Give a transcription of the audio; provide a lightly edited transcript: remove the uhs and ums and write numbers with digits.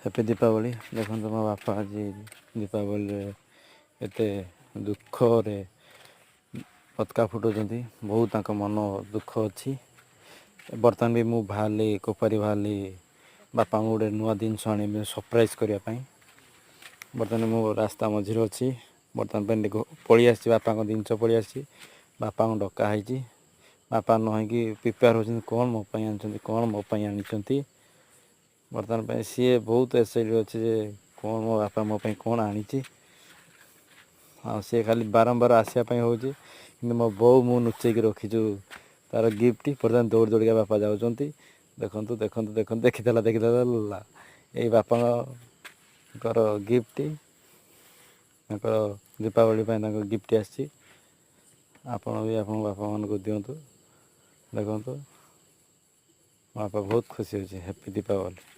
Happy Deepavali. ଦେଖନ୍ତୁ, ମୋ ବାପା ଆଜି ଦୀପାବଳିରେ ଏତେ ଦୁଃଖରେ ପତକା ଫୁଟାଉଛନ୍ତି। ବହୁତ ତାଙ୍କ ମନ ଦୁଃଖ ଅଛି। ବର୍ତ୍ତମାନ ବି ମୁଁ ବାହାରିଲି, କୋପାରି ବାହାରିଲି ବାପାଙ୍କୁ ଗୋଟେ ନୂଆ ଜିନିଷ ଆଣିବି ସରପ୍ରାଇଜ୍ କରିବା ପାଇଁ। ବର୍ତ୍ତମାନ ମୁଁ ରାସ୍ତା ମଝିରେ ଅଛି। ବର୍ତ୍ତମାନ ପାଇଁ ପଳେଇ ଆସିଛି, ବାପାଙ୍କ ଜିନିଷ ପଳେଇ ଆସିଛି। ବାପାଙ୍କୁ ଡକା ହେଇଛି। ବାପା ନ ହେଇକି ପ୍ରିପେୟାର ହେଉଛନ୍ତି, କ'ଣ ମୋ ପାଇଁ ଆଣିଛନ୍ତି, କ'ଣ ମୋ ପାଇଁ ଆଣିଛନ୍ତି। ବର୍ତ୍ତମାନ ପାଇଁ ସିଏ ବହୁତ ଏକ୍ସାଇଟେଡ଼ ଅଛି ଯେ କ'ଣ ମୋ ବାପା ମୋ ପାଇଁ କ'ଣ ଆଣିଛି। ଆଉ ସିଏ ଖାଲି ବାରମ୍ବାର ଆସିବା ପାଇଁ ହେଉଛି, କିନ୍ତୁ ମୋ ବୋଉ ମୁଁ ଲୁଚେଇକି ରଖିଛୁ ତାର ଗିଫ୍ଟ। ବର୍ତ୍ତମାନ ଦୌଡ଼ି ଦୌଡ଼ିକା ବାପା ଯାଉଛନ୍ତି। ଦେଖନ୍ତୁ, ଦେଖନ୍ତୁ, ଦେଖନ୍ତୁ, ଦେଖିଦେଲା, ଦେଖିଦେଲା। ଏଇ ବାପାଙ୍କର ଗିଫ୍ଟ, ତାଙ୍କର ଦୀପାବଳି ପାଇଁ ତାଙ୍କ ଗିଫ୍ଟ ଆସିଛି। ଆପଣ ବି ଆପଣଙ୍କ ବାପାମାନଙ୍କୁ ଦିଅନ୍ତୁ। ଦେଖନ୍ତୁ, ମୋ ବାପା ବହୁତ ଖୁସି ହେଉଛି। ହ୍ୟାପି ଦୀପାବଳି।